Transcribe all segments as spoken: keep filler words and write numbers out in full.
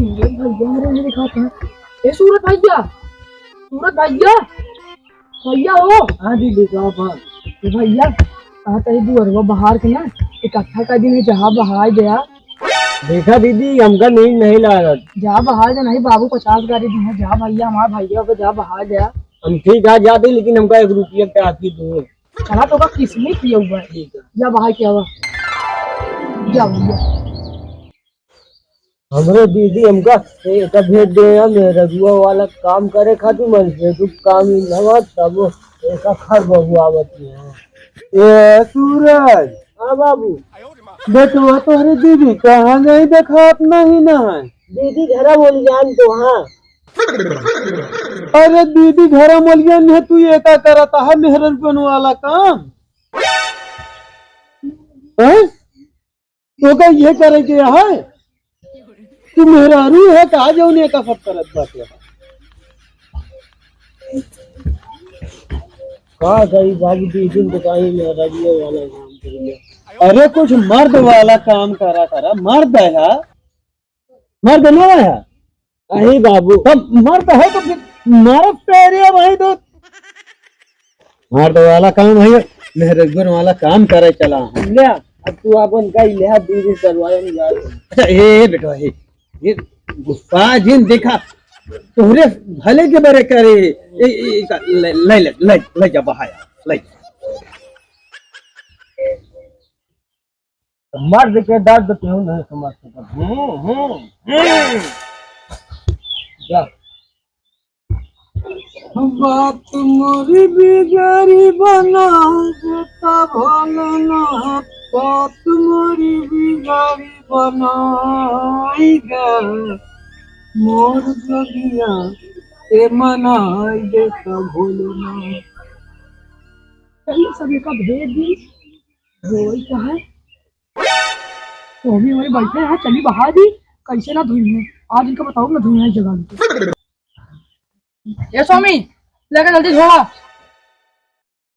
ये भैया हमरे नहीं दिखात है। ए सूरत भैया, सूरत भैया, भैया हो। हाँ दीदी, का बात? ए भैया, कहा तही दुअरवा बहार के ना, इकट्ठा कर दिन है, जहाँ बहार गया। देखा दीदी, हमका नींद नहीं लागत। जा बहार जा, नहीं बाबू पचास गारी दी है, जा भैया, हमार भैया के जा बहार जा। हम ठीक आ जाते, लेकिन हमका एक रुपया के आती दो। चला तो का किस्मत ही हुआ है। ठीक है। जा बहार के आवा। जा भैया। हमरे दीदी हमका एक भेज दे या मेहररुआ वाला काम करे खातिर, मन से तू काम ही ना हुआ, तब एक खर बबुआ बची है। ए सूरज। हाँ बाबू। बेटवा तोहरे दीदी कहाँ गई, देखात नहीं ना है। दीदी घरा बोल जान तो हाँ। अरे दीदी घरा बोल जान है, तू ये का करता है मेहररुआ वाला काम? हैं? तो का ये करे के है? तू मेहरारू है का, जौन ये का सब करत बाटे? का करी बाबू, दीदी तो कहीं मेहरारू वाला काम करिए। अरे कुछ मर्द वाला काम करा करा, मर्द है, मर्द ना है। अही बाबू। तब मर्द है तो फिर मर्द तेरे भाई तो मर्द वाला काम है, मेहरगन वाला काम करे चला है। ले, अब तू अपन का ले, दीदी करवाए हम जा। अच्छा, ए, ए, बेटवा, ए, ये गुस्सा जिन देखा, तोहरे भले के बरे करे, ए, ए, ए, का, ले, ले, ले, ले, ले जा बहाया, ले। मर्द के दर्द क्यों नहीं समझ सकत? हम्म, हम्म, हम्म। जा। बात मोरी बिगाड़ी बनाई देता भोलेनाथ, बात मोरी बिगाड़ी बनाई गा, मोर जोगिया के मनाई देता भोलेनाथ। चलिए सब एक भेज दी, रोई का है। तो अभी वही बैठे हैं, चली बहा दी, कैसे ना धोई है, आज इनका बताओ ना धोई है जगह पे। ए स्वामी, लेके जल्दी धोवा।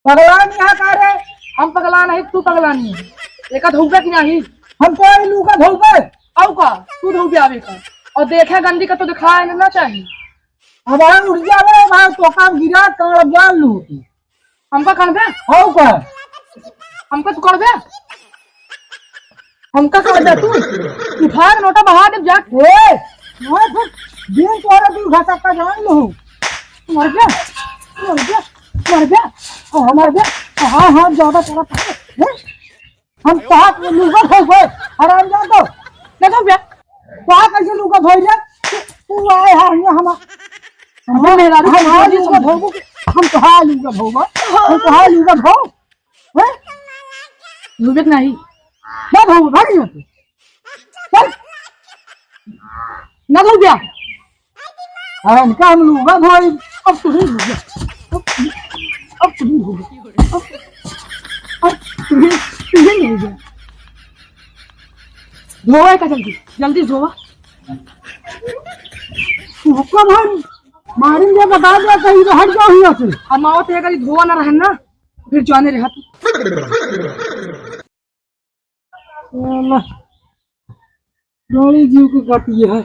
पगला नहीं है का रे? हम पगला नहीं, तू पगला नहीं है। एका धोबे कि नहीं? हम तो आई लूका धोबे। आऊ का? तू धोबे आवे का? और देखे गंदी का तो दिखाए ना चाहिए। अब आऊ उठ जावे, भाई तो काम गिरा, काम जान लू। हमका कढ़बे? हौ का? हमका तू कढ़बे? हमका कढ़बे तू? उठा के लोटा बहा दे जा। ए, मैं तो दिन तोरा तू उठा सकता जान लू। मर गया? मर गया? मर गया? ओ, मर गया? हाँ, हाँ, ज्यादा तोरा पकड़। हैं? हम कहा लुगा धोबे, हराम जान दो। ना धोबे। कहा कैसे लुगा धोई ले? तू, तू आए हा, हम, हम, हम मेहरारू हम कहा लुगा धोबो, हम कहा लुगा धोबो, हम कहा लुगा धो, हैं? लुबे के नहीं। ना धोबो, भाग यहाँ से। चल। ना धोबे। हाँ, इनका हम लूगा धोई, अब तू ही लूगा। अब, अब तू ही लूगा। अब, अब तू ही, तू ही लूगा। धोवा का जल्दी, जल्दी धोवा। तू हुक्का भाई, मारेंगे, बता दे, कहीं तो हट जाओ यहाँ से। हम आओ तो अगर धोवा ना रहे ना, फिर जाने रहा तू। साला, गाड़ी जीव के काटी है।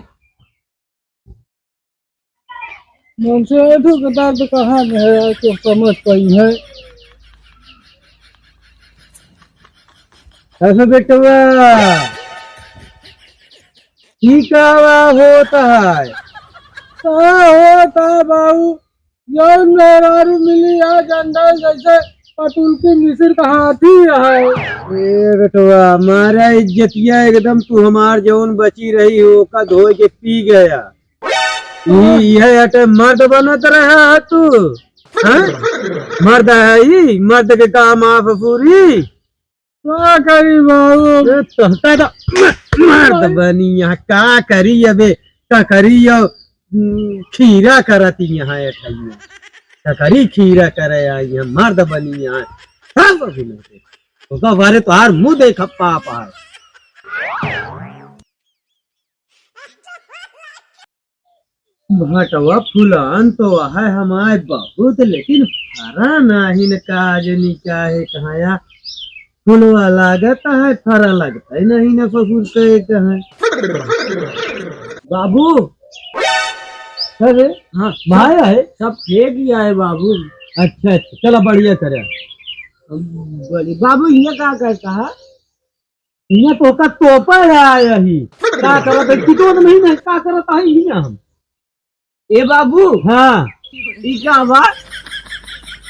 मन से ऐठो के दर्द कहाँ में है, तो समझ पाई है। ऐसे बेटवा, ई का होता है? का होता बाबू? जौन मेहरारू मिली है, जंगल जैसे पटुल की मिसिर का हाथी है। ए बेटवा, मारा इज्जतिया एकदम, तू हमार जौन बची रही हो, ओका धोए के पी गया। ई, यह हटे मर्द बनत रहा है तू, हाँ? मर्द है ई, मर्द के काम आप पूरी। का करी बाबू? ए, तोहका तो म-, मर्द बनी यहाँ, का करी अबे, का करी यो, हम्म, खीरा करती यहाँ ए ठइया। का करी खीरा करे आई यहाँ, मर्द बनी यहाँ। सब अभी नहीं। तो बारे तोहार मुँह देख पाप है। भटवा फुलान तो है हमार बहुत, लेकिन फरा नाही न का जनी का है कहाँ या फुलवा लागत है, फरा लगता ही नहीं न ससुर के कहाँ। बाबू। अरे, हाँ, भाई है? सब फेंक दिया है बाबू। अच्छा, अच्छा, चला बढ़िया करे। बड़ी-, बाबू, ये का करता है? ये तो का तोपा है यही। का करत है? कितो तो नहीं, नहीं, का करत है ये हम? ए बाबू। हाँ। ई का बा?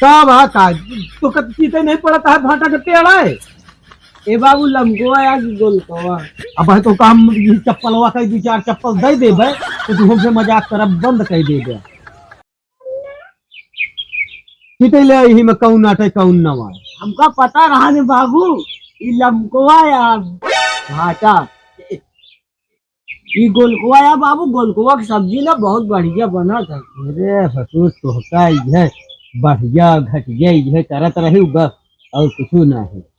का बा का? तो कत चीते नहीं पड़ता है, भाटा के पेड़ है। ए बाबू, लमकवा या कि गोलकवा? अब है तो का हम ई चप्पलवा का दो चार चप्पल दे देबे, तो तू हमसे मजाक करब बंद कर देबे। चीते ले आई ही में कौन नाटे, कौन नवा। हमका पता रहा ने बाबू, ई लमकवा या भाटा। ई गोलकुआ या बाबू, गोलकुआ की सब्जी ना बहुत बढ़िया बनत है। अरे ससुर, तोहका इहे बढ़िया घटिया इहे करत रही बस, और कुछ ना है।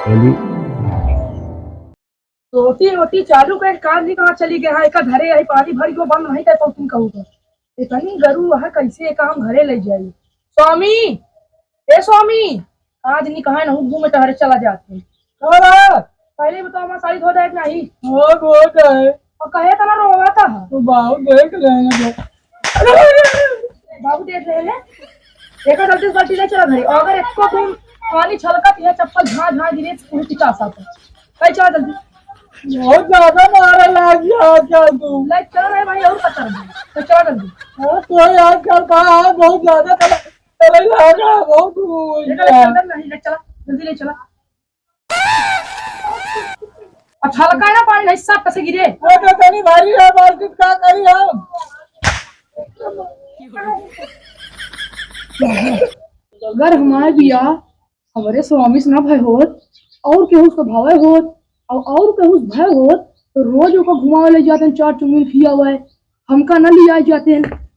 बोली। रोटी, रोटी चालू कर, कान जी कहाँ चली गए हैं? एका धरे यही पानी भर के बंद नहीं कर पौतिन कहू तो। इतनी गरु वह कैसे ये काम घरे ले जाई? स्वामी, ए स्वामी, आज नहीं कहा ना घूमे टहरे चला जाते। और पहले ही बताओ, हमारी साड़ी धो जाए कि नहीं? हाँ, धो जाए। और कहे तना रोवा था? तो बाबू देख लेने दो। बाबू देख लेने। देखा जल्दी से बाल्टी ले चला घरे। और अगर इसको तुम पानी छलकत या चप्पल झाँ झाँ गिरे तो पूरी पिचासा पर। कहीं चला जल्दी। बहुत ज्यादा मारा लाग गया आजकल तू। ले चल रहे भाई, और पता नहीं। तो चला जल्दी। हाँ, तो आजकल का है, बहुत ज्यादा चला, चला लाग रहा है, बहुत हो ले गया। चला, चला, नहीं, ले चला, जल्दी ले चला। अच्छा लगा है ना पानी, नहीं सब कैसे गिरे। वो तो तनी भारी है, बाल्टी का करी हम। अगर हमारे बिया हमरे स्वामी से ना भय होत, और केहू से भय होत, और, और केहू से भय होत, तो रोज ओका घुमावे ले जाते हैं, चार चुमिन खियावे, हमका ना लिया जाते हैं।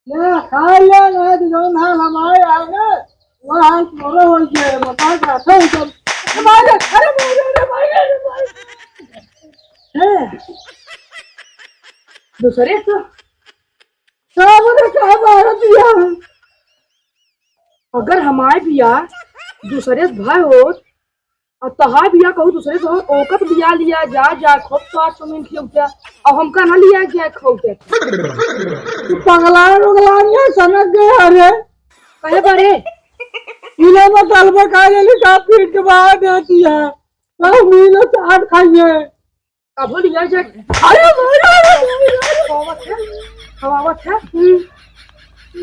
ले, खा ले, ना तो जौन हाल हमारे आए ना, वो हाल तोरो हो गया है, बता क्या था सब। अरे मारे, अरे मारे, अरे मारे, अरे मारे। हैं? दूसरे तो, साहब ने कहा मारा दिया। अगर हमारे बिया दूसरे से भय होत, और तहार बिया कहूँ दूसरे से हो, ओकत बिया लिया जा, जा, खूब तो आज तुम इनकी उठा, और हमका ना लिया जाए खूब के। तू पगला उगला नहीं है, सनक गया रे। कहे बरे? इन्हें मैं तलबे का ले ली, का पीट के बाहर देती है। तो मीनो चाट खाइए। कबो लिया जाए। अरे, अरे, अरे, अरे, अरे। खवावत है, खवावत है। हम्म।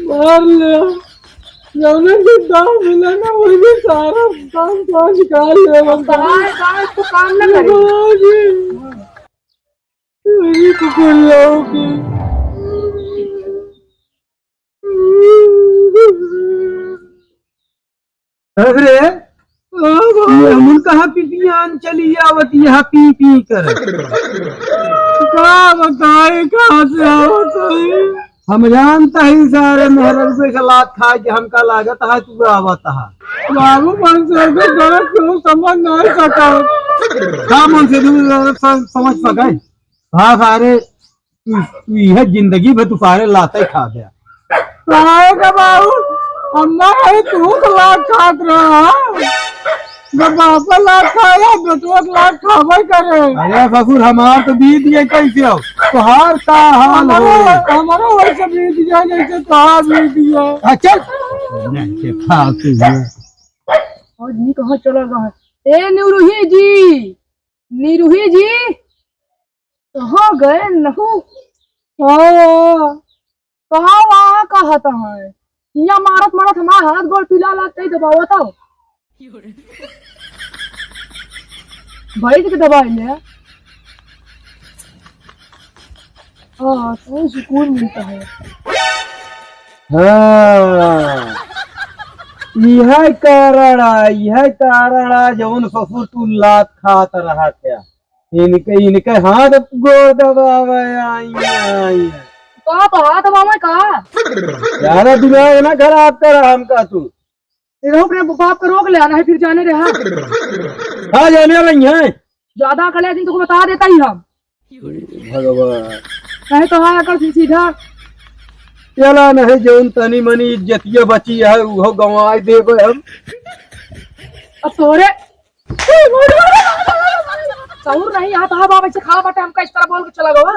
मार ले। जौने के दाम मिले ना, वही सारा काम तो निकाल ले, अब बस। कहाँ है, कहाँ है, तो काम ना करे। बाबूजी। मेरी कुकुरियाओं की। अरे, ये हमन कहाँ पिपियान चली आवत यहाँ पी पी कर। का बताए कहाँ से आवत है? हम जानता ही सारे मेहररुए के लात खाए के हमका लागत है तू आवत है। बाबू मन से तो गलत क्यों समझ नहीं सका। का मन से तू गलत सम-, समझ सके? हाँ सारे तू, तू यह जिंदगी भर तू सारे लाते खा गया। काहे का बाबू? हम ना रहे तू तो लात खात रहा। जब बापा लात खाया, बेटवा तो लात खाबे करे। अरे ससुर, हमार तो बीत गए कैसे हो? तोहार का हाल हमारा, हो? हमारा वैसे बीत गया जैसे तोहार बीत गया। हाँ, चल। नहीं, ये फालतू है। और जी कहाँ चला गया है? ए निरूही जी, निरूही जी। कहाँ गए नहु? हाँ, कहाँ वहाँ कहत है? हियाँ मारत मारत हमार हाथ गोड़ पीला लाग कहीं दबावत हो। बैठ के दबाई ले। हाँ, तो सुकून मिलता है। हाँ, यह कारण आ, यह कारण आ, जौन ससुर तू लात खात रहा क्या? इनके, इनके हाथ गोड़ दबावे आई, आई। का तो हाथ दबावे का? ज्यादा दिमाग ना खराब कर हमका तू। इधर अपने बाप का रोक ले, नहीं फिर जाने रहा। हाँ, जाने वाला ही है। ज्यादा कर ले, दिन तुमको बता देता ही हम। भगवान। नहीं तो हाँ, अगर सीधा। चला नहीं, जौन तनी मनी इज्जतिया बची है, वो गंवाई देबे हम। अब तोरे और नहीं, यहाँ तो हवा वैसे खड़ा बाटे, हमका इस तरह बोल के चला गवा।